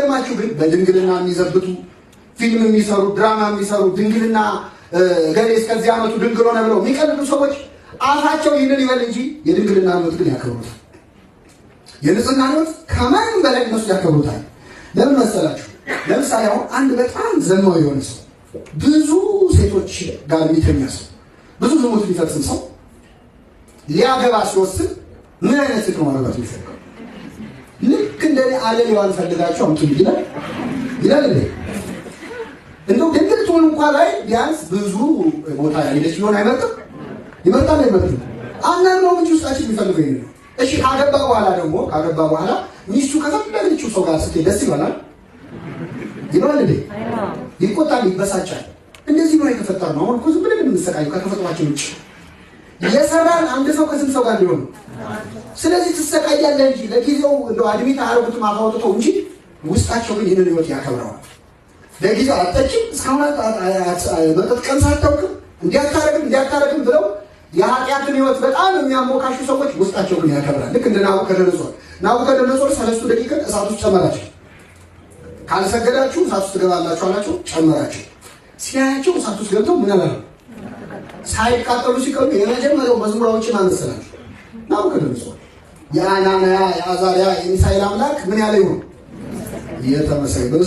የሚገርማችሁ ግን በድንግልና የሚዘብቱ፣ ፊልም የሚሰሩ፣ ድራማ የሚሰሩ፣ ድንግልና ገሌ እስከዚህ ዓመቱ ድንግል ሆነ ብለው የሚቀልዱ ሰዎች አፋቸው ይህንን ይበል እንጂ የድንግልና ሕይወት ግን ያከብሩታል። የንጽህና ሕይወት ከማንም በላይ እነሱ ያከብሩታል። ለምን መሰላችሁ? ለምሳሌ አሁን አንድ በጣም ዘማዊ የሆነ ሰው፣ ብዙ ሴቶች ጋር የሚተኛ ሰው፣ ብዙ ዝሙት የሚፈጽም ሰው ሊያገባ ሲወስን ምን አይነት ሴት ነው ማግባት የሚፈልገው? ልክ እንደኔ አለሌዋን ፈልጋችሁ አምጡልኝ ይላል ይላል እንዴ? እንደው ድንግል ትሁን እንኳ ላይ ቢያንስ ብዙ ቦታ ያለች ቢሆን አይመርጥም? ይመርጣል አይመርጥም? አናምነውም እንጂ ውስጣችን የሚፈልገው ይሄ ነው። እሺ፣ ካገባ በኋላ ደግሞ፣ ካገባ በኋላ ሚስቱ ከፈለገችው ሰው ጋር ስትሄድ ደስ ይሆናል ይለዋል እንዴ? ይቆጣል፣ ይበሳጫል። እንደዚህ ነው የተፈጠርነው። አሁን እኮ ዝም ብለን የምንሰቃየው ከተፈጥሯችን ውጭ የሰራን አንድ ሰው ከስንት ሰው ጋር ሊሆን? ስለዚህ ትሰቃያለህ እንጂ ለጊዜው እንደው admit አያደርጉትም አፍ አውጥተው እንጂ ውስጣቸው ግን ይህንን ህይወት ያከብረዋል። ለጊዜው አትጠጪም፣ እስካሁን መጠጥ ቀምሰህ አታውቅም፣ እንዲያታረግም እንዲያታረግም ብለው የኃጢአትን ህይወት በጣም የሚያሞካሹ ሰዎች ውስጣቸው ግን ያከብራል። ልክ እንደ ናቡከደነጾር። ናቡከደነጾር ሰለስቱ ደቂቅን እሳት ውስጥ ጨመራቸው። ካልሰገዳችሁ እሳት ውስጥ ትገባላችሁ አላቸው። ጨመራቸው። ሲያያቸው እሳት ውስጥ ገብተው ምን አላሉ? ሳይቃጠሉ ሲቀሩ የመጀመሪያው መዝሙራዎችን አመሰላቸው ናቡከደነጾር። የአናንያ፣ የአዛርያ፣ የሚሳኤል አምላክ ምን ያለ ይሁን? የተመሰገነ።